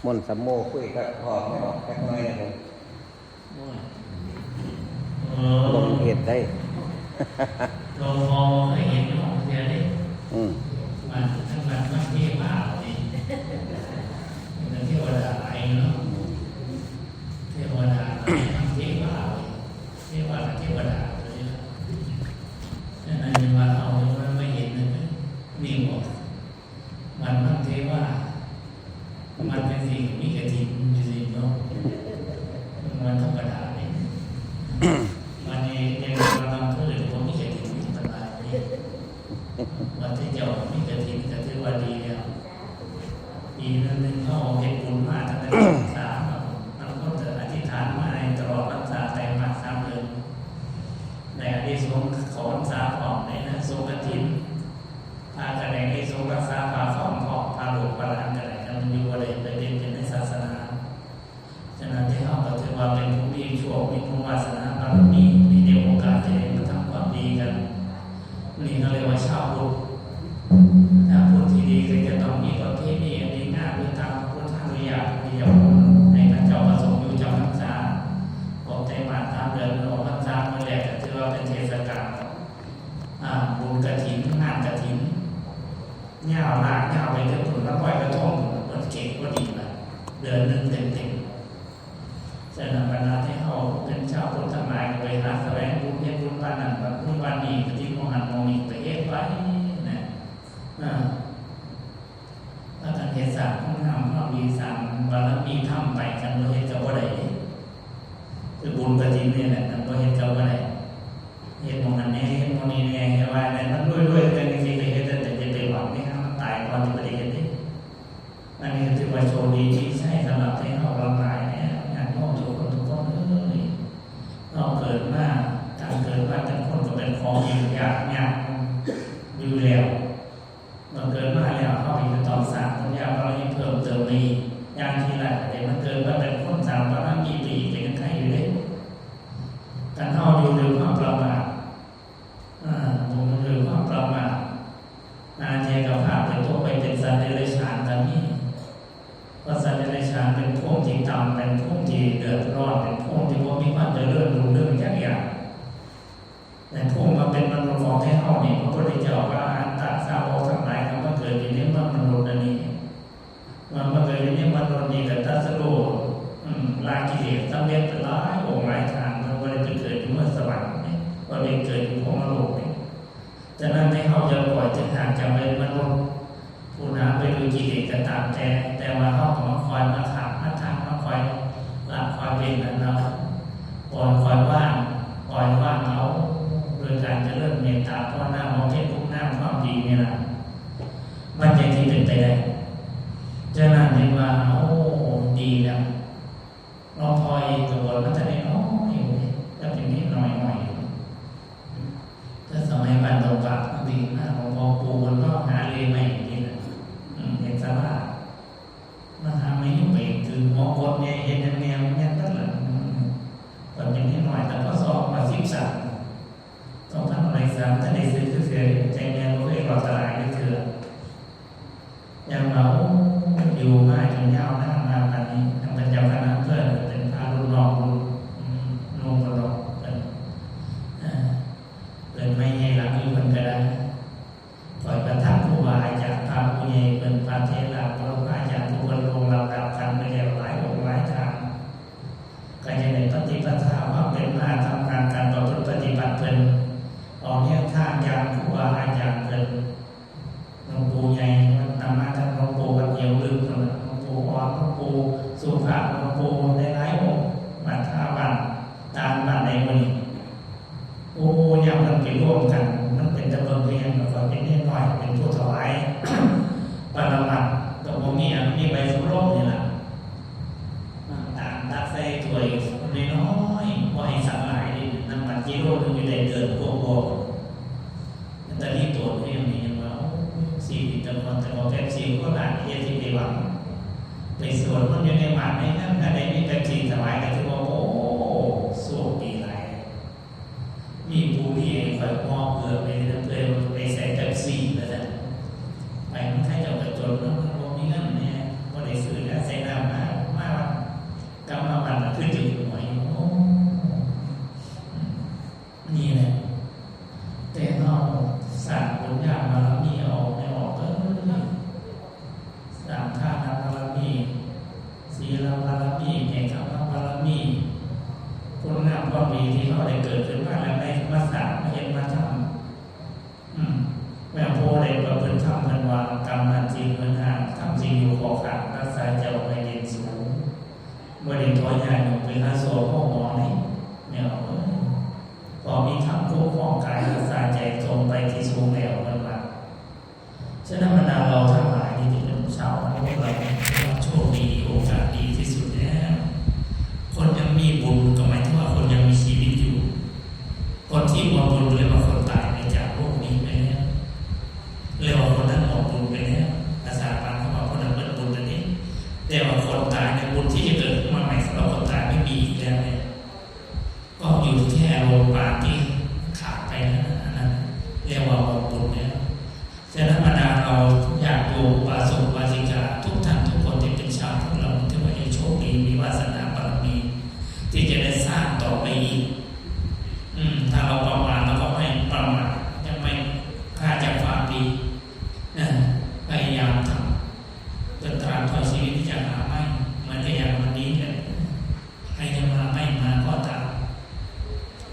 ມົນສະໂມ ຄຸຍກັບພໍ່ແມ່ອອກຈັກໜ້ອຍໜຶ່ງ ໂອ້ຍ ເບິ່ງເຮັດໄດ້ ໂຕພໍ່ບໍ່ເຄີຍເຫັນນ້ອງເທື່ອເດ້. ອືມ ບ້ານ ທາງບ້ານມັນເທວາເດ້ ເທວະດາຫຼາຍເນາະ ເທວະດາຫຼາຍ ມັນເທວາ ເທວາ ເທວະດາເລີຍ. ອັນນັ້ນເຫັນວ່າເຮົາ ເຫັນວ່າມາເຫັນນັ້ນ ນີ້ບໍ່ ມັນ ມັນເທວາ ມັນຈັ່ງຊີ້ ມີກະຖິນຢູ່ຊີ້ເນາະ ມັນທຳມະດາເດ້. ບັດນີ້ເຫັນວ່ານຳເພິ່ນບໍ່ມີກະຖິນ ມີປານໃດເດ້ ວັດເຈົ້າມີກະຖິນກະຖືວ່າດີແລ້ວ. ປີໜຶ່ງເຮົາເຮັດບຸນມາຕັ້ງແຕ່ພັນສາ ບາງຄົນກະອະທິຖານມາໃນຕະຫຼອດພັນສາ ໄຕມາດສາມເດືອນ ໄດ້ອານິສົງເຂົ້າພັນສາພ້ອມ ໄດ້ອານິສົງກະຖິນ ພາກັນໄດ້ອານິສົງຮັກສາພາຄອງພ້ອມ ພາລູກພາຫຼານກະໄດ້ ຄັນມັນຢູ່ບໍ່ໄດ້ໄປເປັນ ເປັນໃນສາສະໜາ. ສະນັ້ນ ເຮົາກະຖືວ່າເປັນຜູ້ມີໂຊກ ມີບຸນວາສະໜາບາລະມີ ທີ່ໄດ້ໂອກາດຈະໄດ້ມາທຳຄວາມດີກັນ. ນີ້ເຂົາເອີ້ນວ່າຊາວພຸດ ຊາວພຸດທີ່ດີກະຈະຕ້ອງມີປະເພນີອັນດີງາມ ຄືຕາມພະພຸດທານຸຍາດ ທີ່ຈະໃຫ້ເຂົາເຈົ້າປະສົງຢູ່ຈຳພັນສາ ຄົບໄຕມາດສາມເດືອນ ອອກພັນສາມື້ແລກ ກະຖືວ່າເປັນເທດສະການ ອາ ບຸນກະຖິນ ງານກະຖິນ ຍາວ ລາກຍາວໄປເຖິງພຸ້ນ ວັນລອຍກະທົງພຸ້ນ ເພິ່ນເກັ່ງພໍດີລະ ເດືອນໜຶ່ງເຕັມໆ. ສະນັ້ນ ບັນດາທີ່ເຮົາເປັນຊາວພຸດທັງຫຼາຍ ກະໄປຫາສະແຫວງບຸນ ເຮັດບຸນບ້ານນັ້ນ ບ້ານນີ້ ກະຖິນໝ່ອງຫັ້ນໝ່ອງນີ້ ໄປເຮັດໄປນະ ອາ ພາກັນເຮັດ ສ້າງຄຸນງາມຄວາມດີ ສ້າງບາລະມີທຳໄປ ຄັນບໍ່ເຮັດກະບໍ່ໄດ້ເດ້. ຄືບຸນກະຖິນນີ້ແຫຼະ ຄັນບໍ່ເຮັດກະບໍ່ໄດ້ ເຮັດໝ່ອງນັ້ນແດ່ ເຮັດໝ່ອງນີ້ແດ່ ແຕ່ວ່າໃຫ້ມັນລວຍໆ ຈັ່ງຊິໄປເຮັດ ແຕ່ຢ່າໄປຫວັງໃຫ້ມັນຕາຍກ່ອນ ຊິບໍ່ໄດ້ເຮັດເດ້. ອັນນີ້ກະຖືວ່າໂຊກດີມີໄຊສຳລັບໃຫ້ເຮົາທັງຫຼາຍແດ່ ຍາດໂຍມທຸກຄົນທຸກຄົນເອີຍ. ເຮົາເກີດມາ ການເກີດມາເປັນຄົນກະເປັນຂອງທີ່ຍາກ ຍາກຢູ່ແລ້ວ. ເມື່ອເກີດມາແລ້ວ ເຮົາກະຈະຕ້ອງສ້າງບຸນຍາບາລະມີເພີ່ມເຕີມໄປອີກ ຢ່າງທີ່ຫຼາຍປະເທດ ເມື່ອເກີດມາເປັນຄົນ ສ້າງບາລະມີໄປອີກກະຍັງໄຄຢູ່ເດ້. ຄັນເຮົາຢູ່ດ້ວຍຄວາມປະໝາດ ອາ ບໍ່ແມ່ນດ້ວຍຄວາມປະໝາດ ອາ ເທື່ອກະພາໄປຕົກໄປເປັນສັດເດຍລະສານກະມີ ເພາະສັດເດຍລະສານເປັນພູມທີ່ຕ່ຳ ເປັນພູມທີ່ເດືອດຮ້ອນ ເປັນພູມທີ່ບໍ່ມີຄວາມຈະເລີນຮຸ່ງເຮືອງຈັກຢ່າງ. ແລະ ພູມມາເປັນມະນຸດຂອງແທ້ເຮົານີ້ ພະພຸດທະເຈົ້າວ່າ ອະຫັນຕະສາວົກທັງຫຼາຍ ກະມາເກີດຢູ່ໃນເມືອງມະນຸດອັນນີ້ ມາ ມາເກີດຢູ່ໃນມະນຸດນີ້ ກະຕັດສະຮູ້ ອາ ລາກິເລດສຳເລັດຫຼາຍອົງຫຼາຍທ່ານ ເພິ່ນບໍ່ໄດ້ໄປເກີດຢູ່ເມືອງສະຫວັນເດ້ ບໍ່ໄດ້ເກີດຢູ່ພົມມະໂລກເດ້. ສະນັ້ນ ໃຫ້ເຮົາຢ່າປ່ອຍຖືກຫາກຈາກເປັນມະນຸດ ຜູ້ນຳໄປດ້ວຍກິເລດກະຕາມແຕ່ ແຕ່ວ່າເຮົາກະມາຄອຍມາຖາມ ມາທາງ ມາຄອຍລະຄອຍເວັ້ນນຳເຮົາ ປ່ອຍ ຄອຍວາງ ປ່ອຍວາງເອົາ ໂດຍການຈະເລີນເມດຕາ ພາວະນາ ບຳເພັນຄຸນງາມຄວາມດີນີ້ລະ ມັນຈັ່ງຊິເປັນໄປໄດ້. ສະນັ້ນ ເຫັນວ່າ ໂອ້ ດີແລ້ວ ຫຼວງພໍ່ເອງກະບວດມາແຕ່ນ້ອຍໆ ກະເປັນເດັກນ້ອຍໆ ແຕ່ສະໄໝບ້ານດອກບາກ ມັນດີມາກ ຫຼວງພໍ່ປູເພິ່ນເວົ້າຫາເລໄມ້ນີ້ລະ ອືມ ເຮັດສາລາ ມາຫາແມ່ຍຸໄປຖືຫົວກົດແດ່ ເຮັດຫຍັງແດ່ ແມ່ນເບິດລະ ອືມ ຂ້ອຍເປັນເດັກນ້ອຍ ແຕ່ ພ.ສ. ອອກມາສິບສາມ ສອງພັນຫ້າຮ້ອຍສາມ ທັນໄດ້ສຶກຈັກເທື່ອ ແຕ່ແມ່ບໍ່ເຄີຍລອດຕະຫຼາດຈັກເທື່ອ. ຍັງວ່າ ໂອ້ ຢູ່ມາຈົນຍາວນານມາປານນີ້ ທັງເປັນເຈົ້າຄະນະອຳເພີ ເປັນພະລຸ້ນນ້ອງ ລຸ້ນ ອືມ ລຸງເພິ່ນດອກ ເພິ່ນ ເອີ ເພິ່ນໄມ້ໃຫຍ່ຫຼັງຢູ່ເພິ່ນກະໄດ້. ຂ້ອຍກະທັກຄູບາອາຈານ ພະຜູ້ໃຫຍ່ເພິ່ນ ພະເຖລະ ຄູບາອາຈານຜູ້ເພິ່ນລ່ວງລັບດັບຂັນໄປແລ້ວຫຼາຍອົງຫຼາຍທ່ານ ກະຍັງໄດ້ປະຕິປະທາຄວາມເປັນມາ ທຳການ ການປະພຶດປະຕິບັດເພິ່ນ ອອກແນວທາງຢ່າງຄູບາອາຈານເພິ່ນ ຫຼວງປູ່ໃຫຍ່ ນຳມາທັງຫຼວງປູ່ວັດຫຽວລຶກພຸ້ນນະ ຫຼວງປູ່ອ່ອນ ຫຼວງປູ່ສຸພາບ ຫຼວງປູ່ຫຼາຍໆອົງ ວັດທ່າບ້ານ ຕ່າງບ້ານໃດມື້ນີ້ ໂອ້ ຍາມເພິ່ນໄປລວມກັນ ມັນເປັນຕາເບິ່ງຄືຫຍັງ ແລ້ວຂ້ອຍເປັນເດັກນ້ອຍ ເປັນຜູ້ຖວາຍປະລະມັດ ກະບໍ່ມີຫຍັງ ມີໃບສົບລົມນີ້ລະ ນ້ຳຕານຕັກໃສ່ຖ້ວຍນ້ອຍໆ ບໍ່ໃຫ້ສັງຫຼາຍເດ້ ນ້ຳມັນກິໂລໜຶ່ງຢູ່ໄດ້ເດືອນກວ່າໆ ແຕ່ນີ້ໂຕນຄືຫຍັງນີ້ ຍັງວ່າ ໂອ້ ຊີວິດແຕ່ກ່ອນ ແຕ່ວ່າເປັບຊີໂຄລາ ເຮັດທີ່ໄປຫວັງ ໄປສວດມົນຢູ່ໃນວັດໃນນັ້ນ ຄັນໄດ້ມີເປັບຊີຖວາຍ ກະຖືວ່າ ໂອ້ ໂຊກດີຫຼາຍ. ມີຜູ້ມີໃຫ້ຂ້ອຍຫໍ່ເກືອໄປເລີຍ ເພື່ອໄປໃສ່ເປັບຊີວ່າຊັ້ນ ໄປນຳເຂົາເຈົ້າກະຈົນເນາະ ບໍ່ມີເງິນແດ່ ບໍ່ໄດ້ຊື້ຢາໃສ່ນ້ຳ ມີແຫ່ງກຳມະບາລະມີ ຄຸນງາມຄວາມດີທີ່ເຮົາໄດ້ເກີດຂຶ້ນມາ ແລະ ໄດ້ມາສ້າງມາເຮັດມາທຳ. ອືມ ແມ່ນຜູ້ໃດປະພຶດທຳ ເພິ່ນວ່າ ກຳນັ້ນສິເຫີນຫ່າງ ທຳສິຢູ່ຂໍຂ້າງ ຮັກສາເຈົ້າໃຫ້ເດັ່ນສູງ. ບໍ່ໄດ້ຂໍຍ້າຍໄປຫາຊົ່ວໂມງນີ້ ແມ່ນບໍ່? ເພາະມີທຳຄຸ້ມຄອງກາຍ ຮັກສາໃຈ ສົ່ງໄປທີ່ສູງແລ້ວ ເພິ່ນວ່າ. ສະນັ້ນ ບັນດາເຮົາທັງຫຼາຍທີ່ເປັນຊາວໂລກ ຖືວ່າໂຊກດີ ໂອກາດດີທີ່ສຸດແລ້ວ. ຄົນຍັງມີບຸນ ກໍໝາຍເຖິງວ່າຄົນຍັງມີຊີວິດຢູ່. ຄົນທີ່ໝົດບຸນ ເອີ້ນວ່າຄົນຕາຍໄປຈາກໂລກນີ້ໄປແລ້ວ. ເອີ້ນວ່າຄົນນັ້ນໝົດບຸນໄປແລ້ວ. ພາສາບາງເຂົາວ່າຄົນນັ້ນໝົດບຸນນັ້ນເອງ. ແຕ່ວ່າຄົນຕາຍໃນບຸນທີ່ຈະເກີດຂຶ້ນມາໃໝ່ ສຳລັບຄົນຕາຍໄມ່ມີອີກແລ້ວເດ້. ກໍຢູ່ແຄ່ໂລງປານທີ່ຂາດໄປນັ້ນ ອັນນັ້ນເອີ້ນວ່າໝົດບຸນແລ້ວ. ສະນັ້ນ ບັນດາເຮົາຍາດໂຍມ ອຸບາສົກ ອຸບາສິກາ ທຸກທ່ານທຸກຄົນທີ່ເປັນຊາວພຸດ ເຮົາຖືວ່າຍັງໂຊກດີ ມີວາສະໜາບາລະມີທີ່ຈະໄດ້ສ້າງຕໍ່ໄປອີກ. ອືມ ຖ້າເຮົາປະໝາດ ເຮົາກໍໃຫ້ປະໝາດ ຢ່າໄປ ຖ້າຈະຟັງດີ ເອີ ພະຍາຍາມທຳ ເພື່ອຕາມເທົ່າຊີວິດທີ່ຈະຫາໃໝ່ ເໝືອນກັບຢ່າງວັນນີ້ແຫຼະ. ໃຜຈະມາໄປມາກໍຕາມ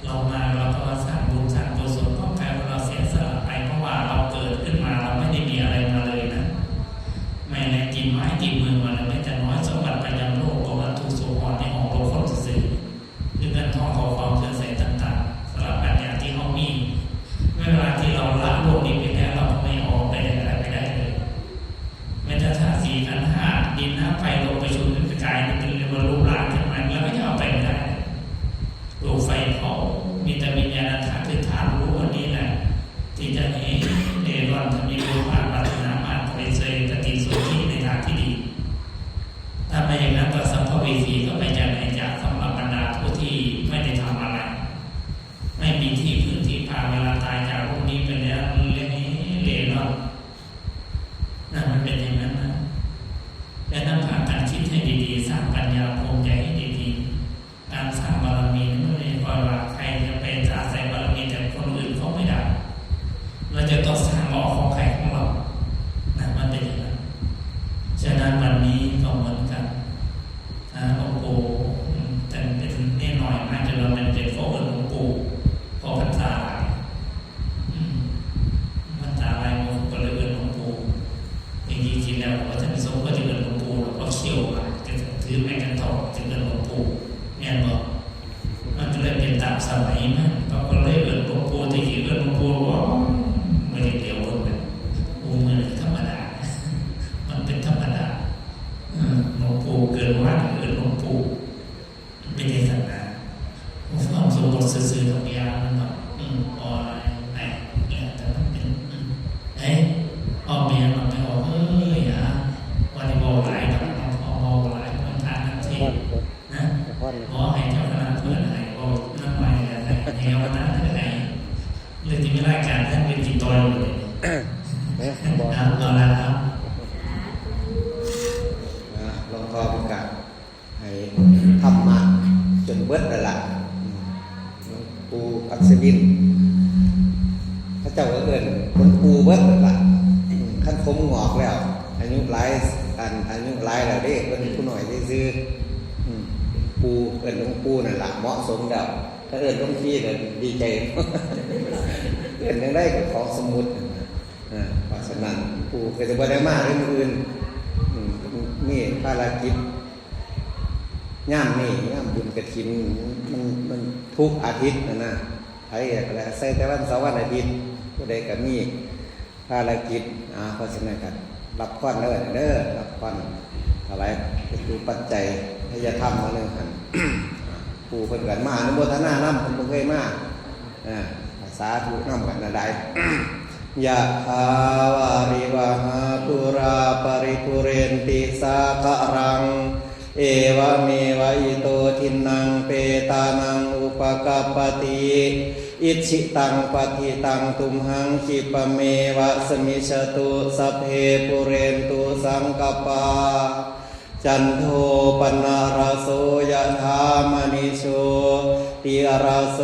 ເຮົາມາ ເຮົາກໍມາສ້າງບຸນສ້າງກຸສົນຂອງໃຜ ເພາະເຮົາເສຍສະຫຼະໄປ ເພາະວ່າເຮົາເກີດຂຶ້ນມາ ເຮົາໄມ່ໄດ້ມີອະໄລມາເລີຍນະ ແມ່ນແຫຼະ ຕິດໄມ້ຕິດມືມາແລ້ວ ມີແຕ່ນ້ອຍສົມບັດປະຈຳໂລກ ເພາະວ່າທຸກໂສຮອດໃນຫ້ອງໂລກຄົນຊື່ໆ ຄືເງິນທອງເຂົ້າຂອງເຄື່ອງໃຊ້ຕ່າງໆ ສາລະພັດຢ່າງທີ່ເຮົາມີ ເວລາທີ່ເຮົາລະໂລກນີ້ໄປແລ້ວ ເຮົາກໍໄມ່ອອກໄປໄດ້ ໄປໄດ້ເລີຍ. ແມ່ນແຕ່ທາດສີ່ຂັນຫ້າ ດິນ ນ້ຳ ໄຟ ລົມ ປະຊຸມກັນກະຈາຍ ມັນເປັນເລື່ອງວ່າຮູບຮ່າງຂຶ້ນມາ ແລ້ວກໍຈະເອົາໄປບໍ່ໄດ້. ລູກໄຟເຜົາ ມີແຕ່ວິນຍານທາດ ຄືທາດຮູ້ອັນນີ້ແຫຼະ ທີ່ຈະເຫັນເລຮ່ອນ ຖ້າມີບຸນວາດວາສະນາມາກ ກໍໄດ້ຊ່ວຍປະຕິສົນທິໃນທາງທີ່ດີ. ຖ້າບໍ່ຢ່າງນັ້ນກໍ ສຳພະເວສີກໍໄປຈາກໃນຈາກ ສຳລັບບັນດາຜູ້ທີ່ໄມ່ໄດ້ທຳອະໄລ ໄມ່ມີທີ່ເພິ່ງທີ່ພາ ເວລາຕາຍຈາກໂລກນີ້ໄປແລ້ວ ເລ ເລຮ່ອນ. ນັ້ນ ມັນເປັນຢ່າງນັ້ນນະ. ແລະ ນຳພາກັນຄິດໃຫ້ດີໆ ສ້າງປັນຍາພູມໃຈໃຫ້ດີໆ. ການສ້າງບາລະມີນີ້ ມັນບໍ່ໄດ້ຄອຍວ່າໃຜຈະໄປອາໄສບາລະມີຈາກຄົນອື່ນເຂົາໄມ່ໄດ້. ເຮົາຈະຕ້ອງສ້າງອອກຂອງໃຜຂອງເຮົາ. ນັ້ນ ມັນເປັນຢ່າງນັ້ນ. ສະນັ້ນ ວັນນີ້ກໍເໝືອນກັນ. ອາ ຫຼວງປູ່ ແຕ່ເປັນເນນນ້ອຍມາຈົນວ່າແມ່ນເປັນ ເຂົາເອີ້ນຫຼວງປູ່ ເພາະພັນສາຫຼາຍ ອືມ ພັນສາຫຼາຍໝູ່ກໍເລີຍເອີ້ນຫຼວງປູ່. ແຕ່ຈິງໆແລ້ວບໍ່ທັນສົມຄວນຈະເອີ້ນຫຼວງປູ່ດອກ ເພາະຂຽວຫຼາຍ ຈະຖືໄມ້ກັນຕອກ ຈະເອີ້ນຫຼວງປູ່ ແມ່ນບໍ່? ມັນກໍເລີຍເປັນຕາມສະໄໝມັນ ເຂົາກໍເລີຍເອີ້ນຫຼວງປູ່. ແຕ່ກີ້ເອີ້ນຫຼວງປູ່ ໂອ້ຍ ມື້ດຽວເບິ່ງແບບ ໂອ້ ມື້ນີ້ທຳມະດາ ມັນເປັນທຳມະດາ. ເອີ ຫຼວງປູ່ເກີດມາກໍເອີ້ນຫຼວງປູ່ ເປັນຈັ່ງຊັ້ນນະ. ຜູ້ຟັງສົມມຸດຊື່ໆດອກ ຢ່າມັນດອກ ອືມ ໂອ້ຍ ແມ່ນແຫຼະ ແຕ່ມັນເປັນ ອືມ ເອີຍ ອອກແມ່ນອອກ ແມ່ນອອກ ເອີຍ ຢ່າ ບໍ່ໄດ້ເວົ້າຫຼາຍດອກ ເວົ້າ ເວົ້າຫຼາຍ ມັນທານທັງທີນະ. ຂໍໃຫ້ເຈົ້າຄະນະເພິ່ນໃຫ້ເວົ້ານຳໃໝ່ ແລ້ວໃຫ້ແນວນັ້ນໃຫ້ ເລີຍຊິມີລາຍການທາງເວັນກິນຕໍ່ຢູ່ເດ. ເອີ ເອົາລະ ເອົາ ອ່າ ຫຼວງພໍ່ເພິ່ນກະໃຫ້ທຳມະຈົນເບິດແລ້ວລະ. ອືມ ຫຼວງປູ່ອັດສະວິນ ເຂົາເຈົ້າກໍເອີ້ນຫຼວງປູ່ເບິດແລ້ວລະ. ອືມ ຄັນຜົມງອກແລ້ວ ອາຍຸຫຼາຍ ອັນ ອາຍຸຫຼາຍແລ້ວເດ້ ເພິ່ນຜູ້ນ້ອຍຊື່ໆ. ອືມ ປູ່ ເອີ້ນຫຼວງປູ່ນັ້ນລະ ເໝາະສົມແລ້ວ. ຖ້າເອີ້ນຫຼວງພີ່ລະດີໃຈ ເອີ້ນຈັ່ງໃດກໍຂອງສົມມຸດ. ເອີ ເພາະສະນັ້ນ ປູ່ກໍຈະບໍ່ໄດ້ມາເລີຍມື້ອື່ນ ອືມ ມີພາລະກິດ ຍາມນີ້ ຍາມບຸນກະຖິນ ມັນ ມັນທຸກອາທິດຫັ້ນນະ ໃຜກໍແລ້ວ ໃສ່ແຕ່ວັນເສົາວັນອາທິດ ຜູ້ໃດກໍມີພາລະກິດ. ອາ ເພາະສະນັ້ນກໍ ຮັບພອນເດີ ເດີ ຮັບພອນ ຖວາຍເປັນປັດໄຈທາຍະທຳມາເລີຍຫັ້ນ. ອາ ປູ່ເພິ່ນກໍມາອະນຸໂມທະນານຳ ເພິ່ນບໍ່ເຄີຍມາ. ອາ ສາທຸນຳກັນນະໄດ. ຍະຖາວາລິວະຫາປູຣາ ປະລິປູເຣນຕິສາຄະລັງ ເອວະເມວະ ອິໂຕທິນນັງ ເປຕານັງ ອຸປະກັບປະຕິ ອິດຖິຕັງ ປັດຖິຕັງ ຕຸມຫັງ ຂິບປະເມວະ ສະມິດສະຕຸ ສັບເພ ປູເຣນຕຸ ສັງກະປາ ຈັນໂທ ປະນະລະໂສ ຍະຖາ ມະນີ ໂຊຕິລະໂສ